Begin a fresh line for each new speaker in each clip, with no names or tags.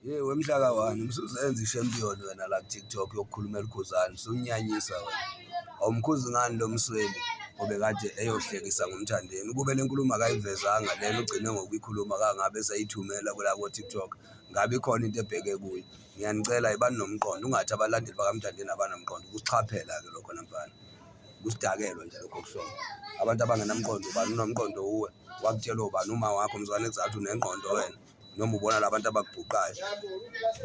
Yeyi wemhlaka wani usuzenza i-champion wena la ku-TikTok yokukhulumela uKhuzani usunyanyisa wena. Awumkhuzi ngani lo Msweli obekade eyohlekisa ngoMthandeni? Ukube le nkulumo akayivezanga lena ugcine ngokuyikhuluma kangabe eseyithumela kula ko-TikTok ngabe ikhona into ebheke kuyo. Ngiyanicela yibani nomqondo, ungathi abalandeli bakaMthandeni abanamqondo, ukusichaphela-ke lokho namfana. Ukusidakelwa nje lokho okushoyo. Abantu abangenamqondo ubani unomqondo uwe, wakutshela obani uma wakho mzukwane kuzathi unengqondo wena. Noma ubona labantu abakubhuqayo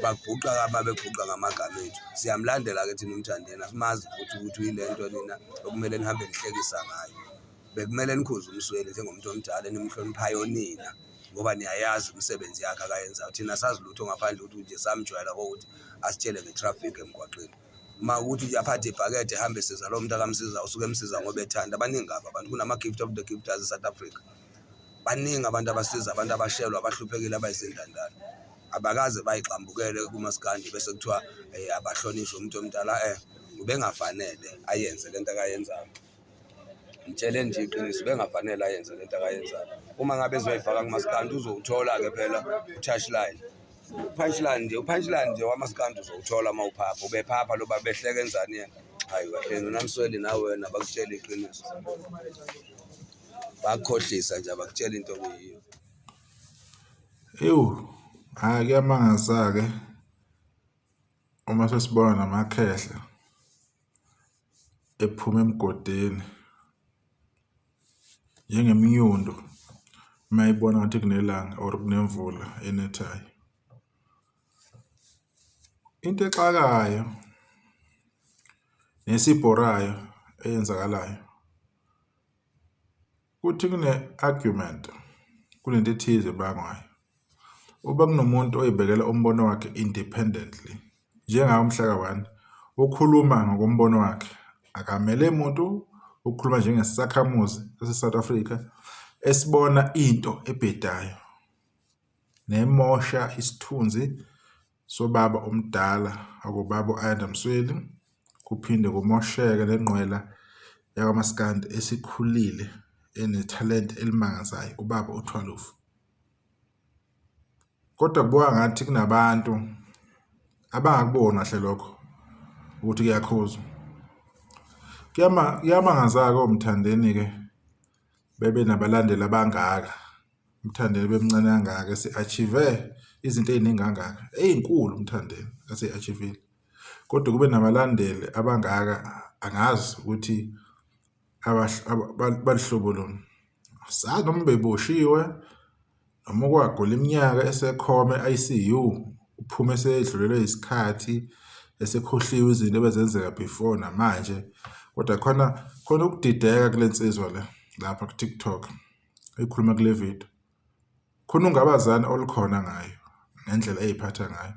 bakubhuqa kama bebhuqa ngamagama ethu. Siyamlandela-ke thina uMthandeni, asimazi futhi ukuthi uyile nto nina okumele nihambe nihlekisa ngayo. Bekumele nikhuze uMsweli njengomuntu omdala enimhloniphayo nina ngoba niyayazi imisebenzi yakhe akayenzayo. Thina asazi lutho ngaphandle ukuthi nje samjwayela kokuthi asitshele nge-traffic emgwaqeni. Uma ukuthi nje aphathe ibhakede ehambe esiza lowo muntu akamsiza usuke emsiza ngoba ethanda. Baningi kabi abantu, kunama-gift of the gifters e-South Africa. Baningi abantu abasiza abantu abashelwa abahluphekile abayizintandane. Abakaze bayigxambukele kumaskandi bese kuthiwa abahlonishwe umuntu omdala ubengafanele ayenze lento akayenzayo. Mtsheleni nje iqiniso ubengafanele ayenze lento akayenzayo. Uma ngabe ezoyifaka kumaskandi uzowuthola-ke phela u-touchline. U-punchline nje, u-punchline nje wamaskandi uzowuthola uma uphapha. Ubephapha lo baba ehleka enzani yena? Hayi kahleni uNaMsweli nawe wena bakutshela iqiniso. Bakukhohlisa nje abakutshela into okuyiyo.
Ewu, hhayi kuyamangaza-ke uma sesibona namakhehla ephuma emgodini njengemnyundo uma ibona ngathi kunelanga or kunemvula enethayo. Into exakayo nesibhorayo eyenzakalayo Kuthi kune-argument, kunento ethize ebangwayo. Uma kunomuntu oy'bekela umbono wakhe independently, njengawe mhlaka one, ukhuluma ngokombono wakhe, akamele muntu, ukhuluma njengesakhamuzi sase-South Africa esibona into ebhedayo nemosha isithunzi sobaba omdala okubaba u-Ayanda Msweli, kuphinde kumosheke nengqwela yakwaMaskandi esikhulile enethalente elimangazayo ubaba uThwalofu. Kodwa kubuka ngathi kunabantu abangakuboni kahle lokho ukuthi kuyakhuzwa. Kuyamangaza-ke oMthandeni-ke bebe nabalandeli abangaka. UMthandeni bemncane kangaka ese-achieve izinto ey'ningi kangaka ey'nkulu uMthandeni ase-achieve-ile kodwa kube nabalandeli abangaka angazi ukuthi baluhlobo luni. Asazi noma ubeboshiwe noma ukwagula iminyaka esekhoma e-I_C_U uphume esedlulelwe isikhathi esekhohliwe izinto ebezenzeka before namanje kodwa khona khona ukudideka kule nsizwa le lapha ku-TikTok. Ekhuluma kule video khona ungabazane olukhona ngayo ngendlela eyiphatha ngayo.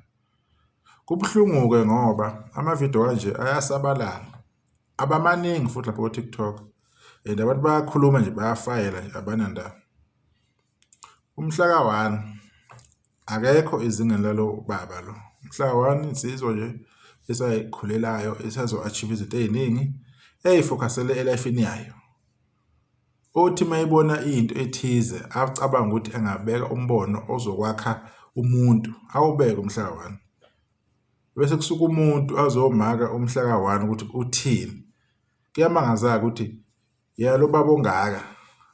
Kubuhlungu-ke ngoba amavidiyo kanje ayasabalala, abamaningi futhi lapha ko-TikTok and abantu bayakhuluma nje bayafayela nje abanandaba. Umhla ka-one akekho ezingeni lalo baba lo, umhla ka-one insizwa nje esayikhulelayo esazo-achieve-a izinto ey'ningi eyifokhasele elayifini yayo. Othi uma ebona into ethize acabange ukuthi angabeka umbono ozokwakha umuntu awubeke umhla ka-one. Bese kusuka umuntu azomaka umhla ka-one ukuthi uthini. Kuyamangaza-ke ukuthi yena lo baba ongaka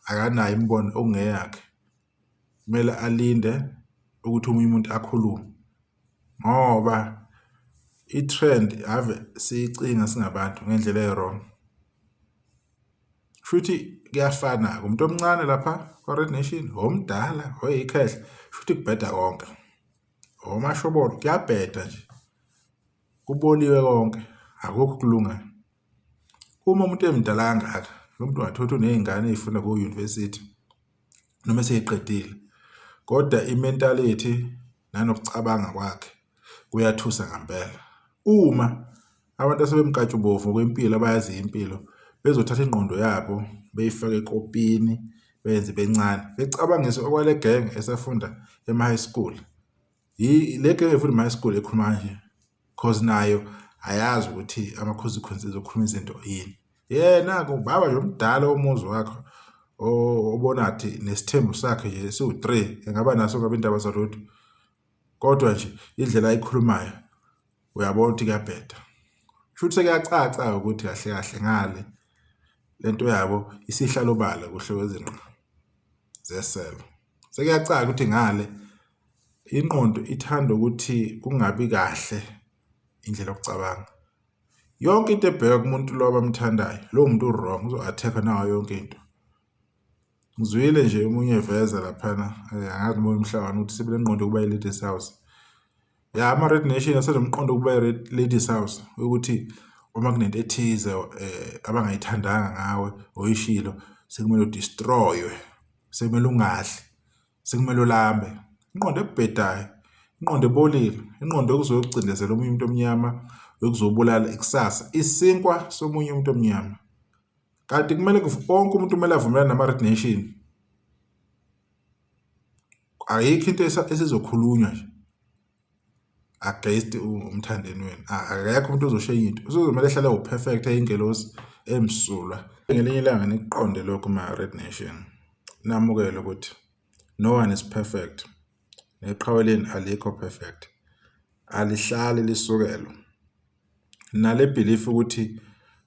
akanayo imibono okungeyakhe. Kumele alinde ukuthi omunye umuntu akhulume ngoba i-trend ave siyicinga singabantu ngendlela e-wrong. Shuthi kuyafana-ke umuntu omncane lapha kwa-Red Nation, omdala, oyikhehla, shuthi kubheda konke. Omashobolo kuyabheda nje, kuboliwe konke, akukho okulungayo. Uma umuntu emdala kangaka, lo muntu ungathola ukuthi uney'ngane ey'funda ko-university noma esey'qedile, kodwa i-mentality nanokucabanga kwakhe kuyathusa ngampela. Uma abantu asebemnkantshubovu ngokwempilo abayaziyo impilo bezothatha ingqondo yabo beyifake ekopini beyenze ibe ncane becabangise okwale genge esafunda ema-high school. Le genge efunda ema-high school ekhuluma kanje cause nayo ayazi ukuthi ama-consequences okukhuluma izinto yini. Yena-ke ubaba nje omdala womuzi wakhe obona ngathi nesithembu sakhe nje siwu-three engaba naso ngabe indaba zalutho. Kodwa nje indlela ayikhulumayo uyabona ukuthi kuyabheda. Shuthi sekuyacaca ukuthi kahle kahle ngale lento yabo isihlala obala kuhle kwezinqa zeselo. Sekuyacaca ukuthi ngale ingqondo ithanda ukuthi kungabi kahle indlela yokucabanga. Yonke into ebheka kumuntu lo abamthandayo, lowo muntu u-wrong uzo-attack-wa nayo yonke into. Ngizwile nje omunye eveza laphana angazi noma umhlangano ukuthi sebenengqondo yokuba i-ladies house. Ya ama-Red Nation asenomqondo wokuba i-ladies house ukuthi uma kunento ethize abangayithandanga ngawe oyishilo sekumele u-destroy-we, sekumele ungadli, sekumele ulambe. Ingqondo ebhedayo, ingqondo ebolile, ingqondo yokuzoyocindezela omunye umuntu omnyama, yokuzobulala ikusasa, isinkwa somunye umuntu omnyama. Kanti kumele wonke umuntu kumele avumelane nama-Red Nation. Ayikho into esizokhulunywa nje against uMthandeni wenu. Akekho umuntu ozosho enye into. Usuzomele ehlale ewu-perfect eyingelosi emsulwa. Ngelinye ilanga nikuqonde lokhu ma-Red Nation. Namukele ukuthi no one is perfect. Neqhawe lenu alikho perfect. Alihlali lisukelwa. Nale belief ukuthi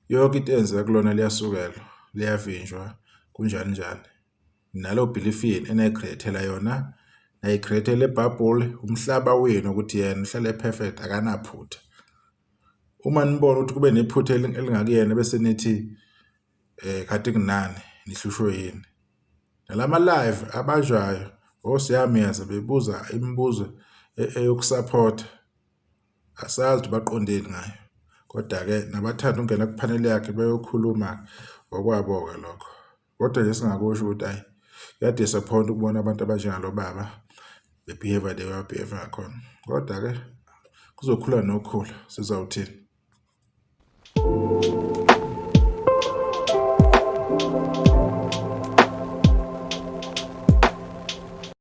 yonke into eyenzeka kulona liyasukelwa, liyavinjwa, kunjani njani. Nalo belief yenu enayi-create-ela yona, nayi-create-ela i-bubble, umhlaba wenu ukuthi yena uhlale perfect akanaphutha. Uma nibona ukuthi kube nephutha elingakuyena bese nithi kade kunani, nihlushwe yini. Nalama live abanjwayo osiyamiyeza bebuza imibuzo eyokusaphotha. Asazi ukuthi baqondeni ngayo. Kodwa-ke nabathanda ukungena kuphaneli yakhe beyokhuluma okwabo-ke lokho. Kodwa nje singakusho ukuthi hhayi kuya-disappoint ukubona abantu abanjengalo baba be-behave the way aba-behave ngakhona. Kodwa-ke kuzokhula nokukhula sizawuthini.